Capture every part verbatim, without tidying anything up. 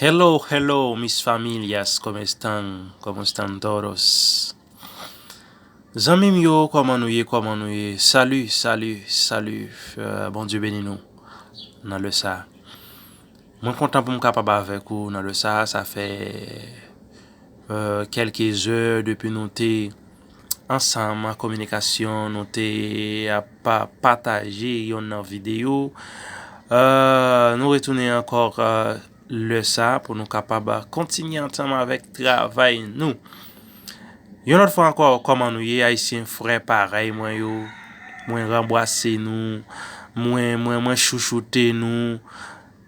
Hello, hello, mis familias, ¿cómo están? ¿Cómo están todos? Zanmi m yo, kòman nou ye? Kòman nou ye? Salut, salut, salut. Euh, Bondye beni nou nan lè sa. Mwen kontan pou m kapab avèk ou nan lè sa. Sa fè euh, kèlke zè depi nou te ansanm an kominikasyon, nou te ap pa- pataje yonn nan videyo. Euh, nou retounen ankò euh, lè sa pou nou kapab kontinye ansanm avèk travay nou. Yon lòt fwa ankò, kòman nou ye, Ayisyen frè parèy mwen yo? Mwen ranbwase nou, mwen, mwen, mwen chouchoute nou,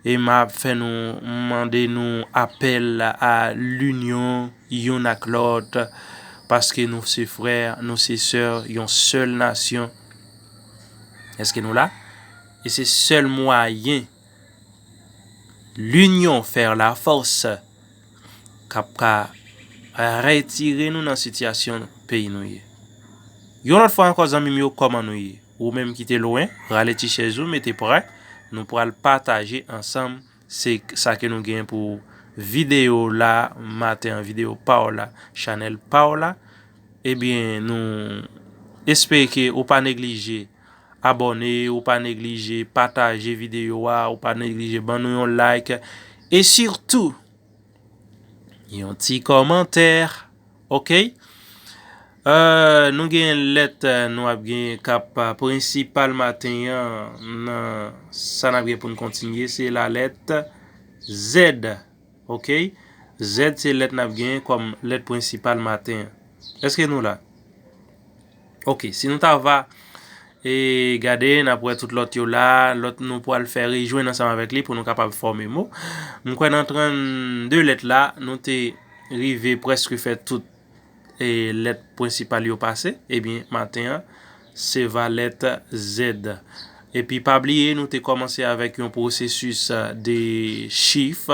e m ap fè nou mande nou apèl a linyon youn ak lòt, paske nou se frè, nou se sè, yon sèl nasyon. Èske nou la? E se sèl mwayen, l'union fait la force, k ap ka retire nou nan sitiyasyon peyi nou ye. Yon lòt fwa ankò, zanmi m yo, kòman nou ye? Ou menm ki te lwen, rale ti chèz ou, mete prè. Nou pral pataje ansanm se sa ke nou gen pou videyo la maten an, videyo pa w la, chanèl pa w la. Ebyen, nou espere ke ou pa neglije abòne, ou pa neglije pataje videyo a, ou pa neglije ban nou yon like. E sitou, yon ti kòmantè, oke? Euh, nou gen lèt euh, nou ap gen k ap euh, prensipal maten an nan sa n ap gen pou n kontinye, se la lèt Z, oke? Z se lèt n ap gen kòm lèt prensipal maten an. Èske nou la? Oke, si nou ta va e gade, n ap wè tout lòt yo la, lòt nou pral fè rejwenn ansanm avèk li pou nou kapab fòme mo. M kwè nan trannde lèt la, nou te rive prèske fè tout e lèt prensipal yo pase. Ebyen, maten an, se va lèt Z. Epi pa bliye, nou te kòmanse avèk yon pwosesis de chif.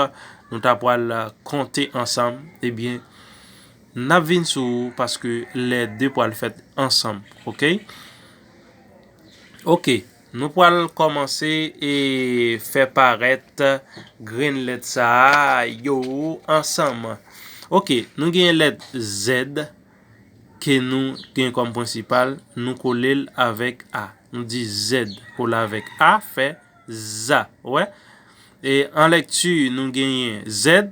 Nou ta pral konte ansanm. Ebyen, n ap vin sou ou paske lè de pral fèt ansanm, oke? Oke, nou pral kòmanse e fè parèt grenn lèt sa a yo ansanm. Oke, nou gen lèt Z ke nou gen kòm prensipal, nou kole l avèk A. Nou di Z kole avèk A fè za, wè? E an lèkti, nou genyen Z,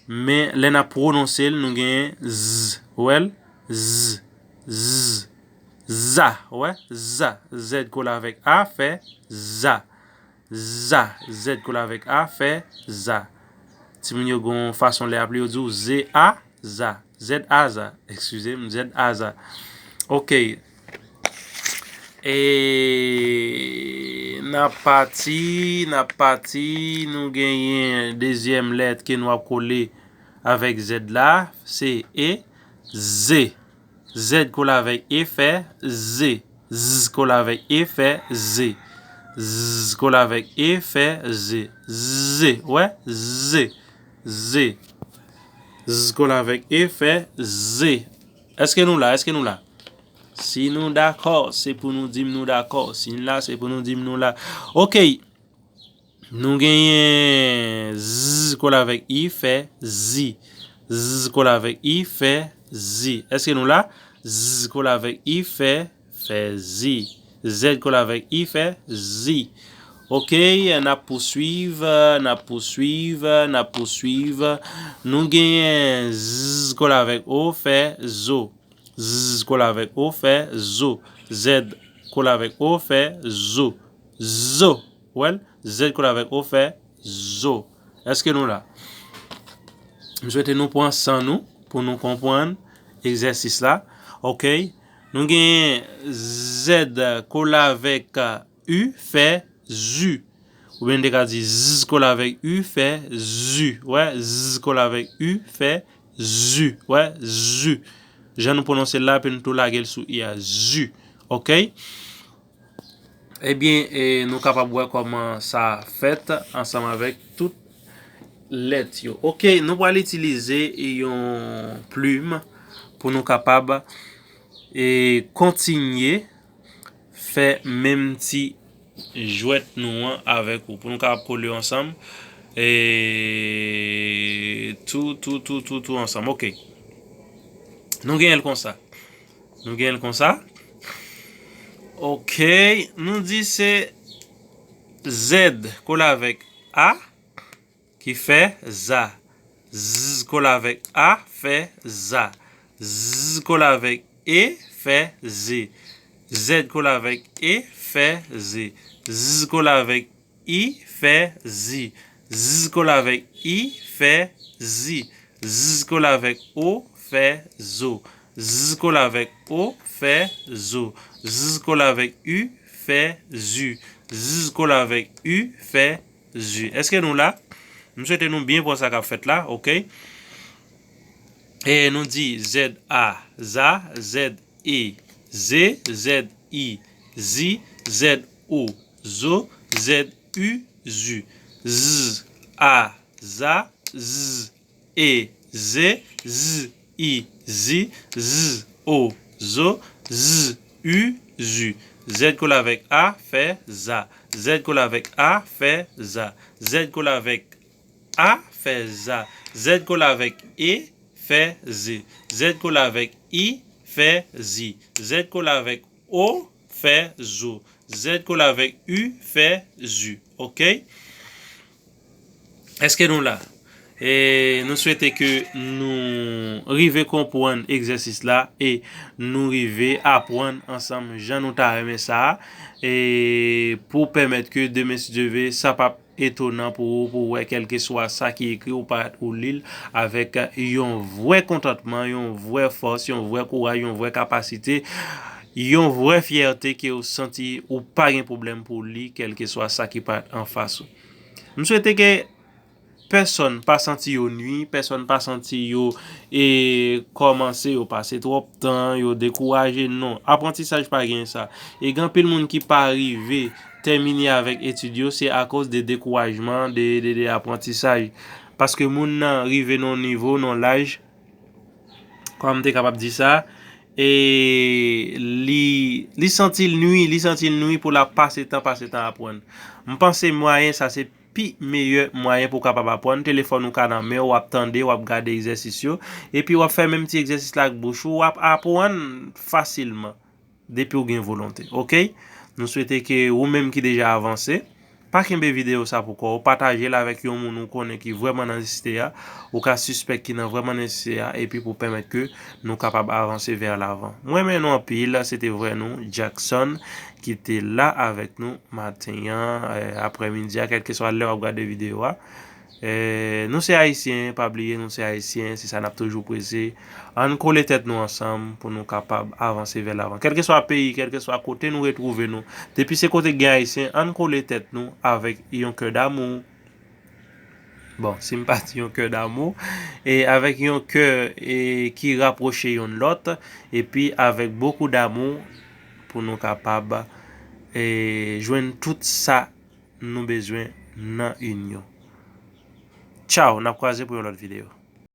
men lè n ap pwononse l, nou genyen Z. Ou wè l? Z, Z, za, ou wè? Za. Z kole avèk A fè za. Za. Z kole avèk A fè za. Timoun yo gon fason lè ap li yo di w Z A za. Z A za. Eskize m, Z A za. Oke. E n ap pati, n ap pati, nou genyen dezyèm lèt ke nou ap kole avèk Z la, se E, ze. Z kole avèk E fè ze. Z kole avèk E fè ze. Z kole avèk E fè ze. Ze, wè, ze. Ze. Z kole avèk E fè ze. Èske nou la? Èske nou la? Si nou dakò, se pou nou di m nou dakò. Si n la, se pou nou di m nou la. Oke. Nou genyen Z kole avèk I fè zi. Z kole avèk I fè zi. Èske nou la? Z kole avèk I fè, fè zi. Z kole avèk I fè zi. Oke, n ap pouswiv, n ap pouswiv, n ap pouswiv. Nou genyen Z kole avèk O fè zo. Z kole avèk O fè zo. Z kole avèk O fè zo. Zo. Wè l? Z kole avèk O fè zo. Èske nou la? M swete nou pran san nou pou nou konprann egzèsis la. Oke? Nou genyen Z kole avèk U fè zu. Oubyen n te ka di Z kole avèk U fè zu. Wè, Z kole avèk U fè zu. Wè, zu. Jan nou pwononse l la, epi nou tou lage l sou I a. Zu. Oke? Ebyen, e, nou kapab wè kòman sa fèt ansanm avèk tout lèt yo. Oke, nou pral itilize yon plim pou nou kapab e kontinye fè menm ti jwèt nou an avèk ou. Pou nou kapab kole yo ansanm. E Tou, tou, tou, tou, tou ansanm. Ok. Nou genyen l konsa. Nou genyen l konsa. Ok. Nou di se Z kole avèk A ki fè za. Z kole avèk A fè za. Z kole avèk E fè ze. Z kole avèk E fè ze. Z kole avèk I fè zi. Z kole avèk I fè zi. Z kole avèk O fè zo. Z kole avèk O fè zo. Z kole avèk U fè zu. Z kole avèk U fè zu. Èske nou la? M swete nou byen pran sa k ap fèt la, ok? E nou di Z A, za, Z E, ze, Z I, zi, Z O, zo, Z U, zu. Z, A, za, z, E, ze, z, I, zi, z, O, zo, z, U, zu. Z kole avèk A fè za. Z kole avèk A fè za. Z kole avèk A fè za. Z kole avèk E fè ze. Z kole avèk I fè zi. Z kole avèk O fè zo. Z kole avèk U fè zu. Ok? Èske nou la? E nou swete ke nou rive konprann egzèsis la e nou rive aprann ansanm jan nou ta renmen sa a, e pou pèmèt ke demen, si Dye ve, sa p ap etonan pou ou, pou w wè kèlkeswa sa ki ekri, ou parèt ou li l avèk yon vrè kontantman, yon vrè fòs, yon vrè kouraj, yon vrè kapasite, yon vrè fyète ke w santi ou pa gen pwoblèm pou w li, kèlkeswa sa ki parèt anfas ou. M swete ke pèsonn pa santi yo nui, pèsonn pa santi yo e kòmanse yo pase twòp tan, yo dekouraje, non. Aprantisaj pa gen sa. E gen anpil moun ki pa rive tèmine avèk etid yo, se akoz de dekourajman, de, de, de aprantisaj. Paske moun nan rive nan nivo, nan laj, kòman m te kapab di sa, e li, li santi l nui, li santi l nui pou l ap pase tan, pase tan aprann. M panse mwayen sa se pi meyè mwayen pou w kapab aprann. Telefòn ou ka nan men w, w ap tande, w ap gade egzèsis yo, epi w ap fè menm ti egzèsis la ak bouch ou, w ap aprann fasilman, depi w gen volonte. Ok? Nou swete ke ou menm ki deja avanse, pa kenbe videyo sa pou kò w, pataje l avèk yon moun ou konnen ki vrèman nan nesesite a, ou ka sispèk ki nan vrèman nesesite a, epi pou pèmèt ke nou kapab avanse vè lavan. Mwen renmen nou anpil, se te vrè non Jackson ki te la avèk nou maten an, e, aprèmidi a, kèlkeswa lè w ap gade videyo a. E, nou se Ayisyen, pa bliye, nou se Ayisyen, se sa n ap toujou preze. Ann kole tèt nou ansanm pou nou kapab avanse vè lavan. Kèlkeswa peyi, kèlkeswa kote nou retwouve nou, depi se kote k gen Ayisyen, ann kole tèt nou avèk yon kè damou. Bon, si m pa di yon kè damou, e avèk yon kè, e, ki rapwoche yonn lòt, epi avèk bokou damou pou nou kapab, e, jwenn tout sa nou bezwen nan inyon. Tchaw, n ap kwaze pou yon lòt videyo.